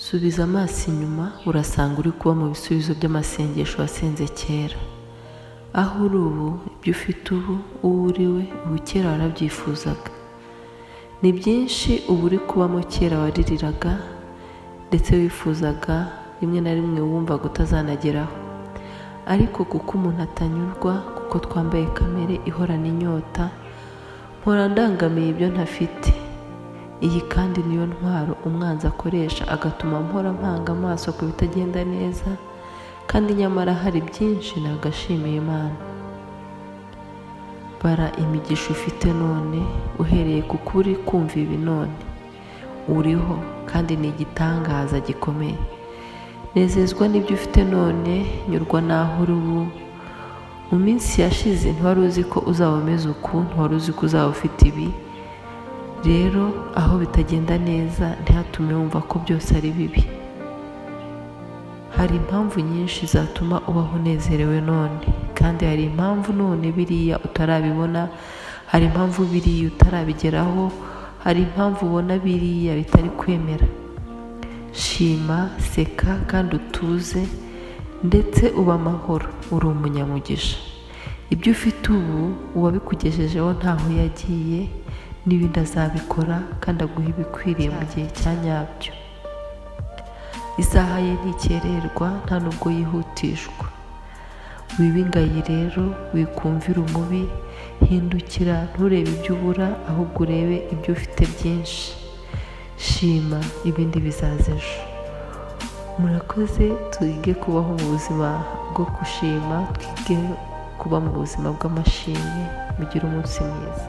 Subiza amaso inyuma, urasanga uri kuba mu bisubizo by'amasengesho wasenze kera. Aho uri ubu, ibyo ufite ubu, uwo uri we ubu, kera warabyifuzaga. Ni byinshi ubu uri kubamo kera waririraga ndetse wifuzaga, rimwe na rimwe wumvaga utazanageraho. Ariko kuko umuntu atanyurwa, kuko twambaye kamere ihorana inyota, mpora ndangamiye ibyo ntafite. Iyi kandi niyo ntwaro umwanzi akoresha, agatuma mpora mpanga amaso ku bitagenda neza, kandi nyamara hari byinshi nagashimiye Imana. Bara imigisha ufite none, uhereye ku kuba uri kumva ibi none. Uriho kandi ni igitangaza gikomeye. Nezezwa n'ibyo ufite none, nyurwa n'aho uri ubu. Mu minsi yashize ntiwari uzi ko uzaba umeze uku, ntiwari uzi ko uzaba ufite ibi. Rero aho bitagenda neza, ntihatume wumva ko byose ari bibi. Hari impamvu nyinshi zatuma ubaho unezerewe none, kandi hari impamvu none biriya utarabibona, hari impamvu biriya utarabigeraho, hari impamvu ubona biriya bitari kwemera. Shima, seka kandi utuze, ndetse ube amahoro. Uri umunyamugisha. Ibyo ufite ubu, uwabikugejejeho ntaho yagiye, n'ibindi azabikora kandi aguha ibikwiriye mu gihe cya nyabyo. Isaha ye ntikererwa, nta nubwo yihutishwa. Wibe ingayi rero, wikumvira umubi. Hindukira, nturebe ibyo ubura, ahubwo urebe ibyo ufite byinshi. Shima, ibindi bizaza ejo. Murakoze. Twige kubaho mu buzima bwo gushima, twige kuba mu buzima bw'amashimwe. Mugire umunsi mwiza.